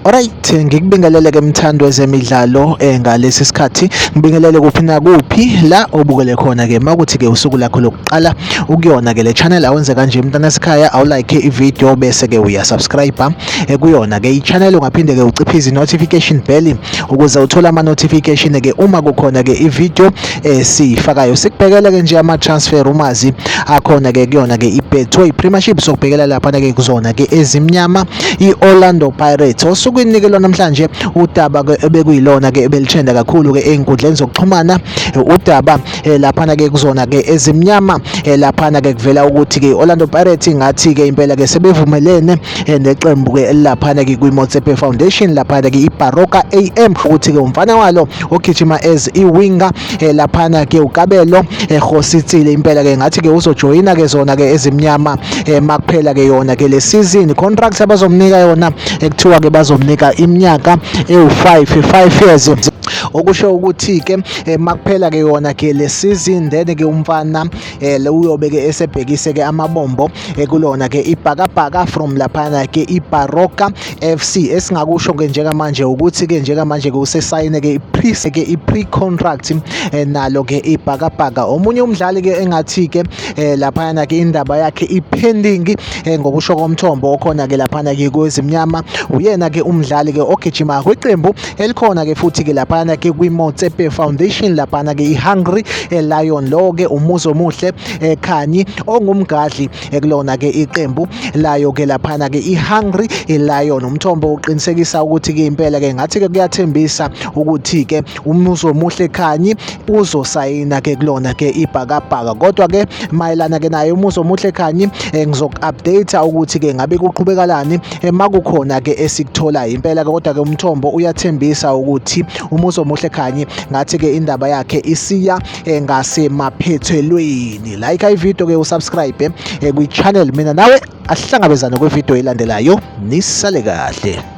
Alright, ngikubingelele ke mthandi wezemidlalo ngalesi sikhathi, ngibingelele kuphi nakuphi la obukele khona ke makuthi ke usuku lakho lokuqala ukuyona ke le channel. Awenze kanje mntana sekhaya, awulike i-video bese ke uyasubscribe kuyona ke i-channel, ungaphinde ke uciphize i-notification bell ukuze uthole ama-notification ke uma kukhona ke i-video esiyifakayo. Sikubhekele ke nje ama-transfer rumors akhona ke kuyona ke i-Betway Premiership, sokubhekela laphana ke kuzona ke ezimnyama i-Orlando Pirates. Osukwini ke lwanamhlanje udaba ke ebekuyilona ke ebelithenda kakhulu ke ey'nkundleni zokuxhumana, udaba laphana ke kuzona ke ezimnyama, laphana ke kuvela ukuthi ke i-Orlando Pirates ngathi ke impela ke sebevumelene neqembu ke laphana ke kwi-Motsepe Foundation, laphana ke iBaroka AM, ukuthi ke umfana walo ogijima as i-winger, laphana ke uKabelo Kgositsile, impela ke ngathi ke uzojoyina ke zona ke ezimnyama makuphela ke yona ke le season. Contract abazomnika yona ekuthiwa ke bazomnika iminyaka ewu-5, 5 years, okusho ukuthi ke makuphela ke yona ke le season, then ke umfana lo uyobe ke esebhekise ke amabombo kulona ke ibhakabhaka from laphana ke iBaroka FC. Esingakusho ke njengamanje ukuthi ke njengamanje ke usesayine ke i-pre contract nalo ke ibhakabhaka. Omunye umdlali ke engathi ke laphana ke indaba yakhe i-pending, ngokusho komthombo okhona ke laphana ke kwezimnyama, uyena ke umdlali ke ogijima kwiqembu elikhona ke futhi ke laphana ke kwi-Motsepe Foundation, laphana ke i-Hungry Lion, lo ke uMuzomuhle Khanyi ongumgadli kulona ke iqembu layo ke laphana ke i-Hungry Lion. Umthombo uqinisekisa ukuthi ke impela ke ngathi ke kuyathembisa ukuthi ke uMuzomuhle Khanyi uzosayina ke kulona ke ibhakabhaka. Kodwa ke mayelana ke naye uMuzomuhle Khanyi, ngizoku-update ukuthi ke ngabe kuqhubekalani makukhona ke esikutholayo impela ke. Kodwa ke umthombo uyathembisa ukuthi uMuzomuhle Khanyi ngathi ke indaba yakhe isiya ngasemaphethelweni. Like ivideo ke, usubscribe kwi-channel. Mina nawe asihlangabezane kwivideo elandelayo. Nisale kahle.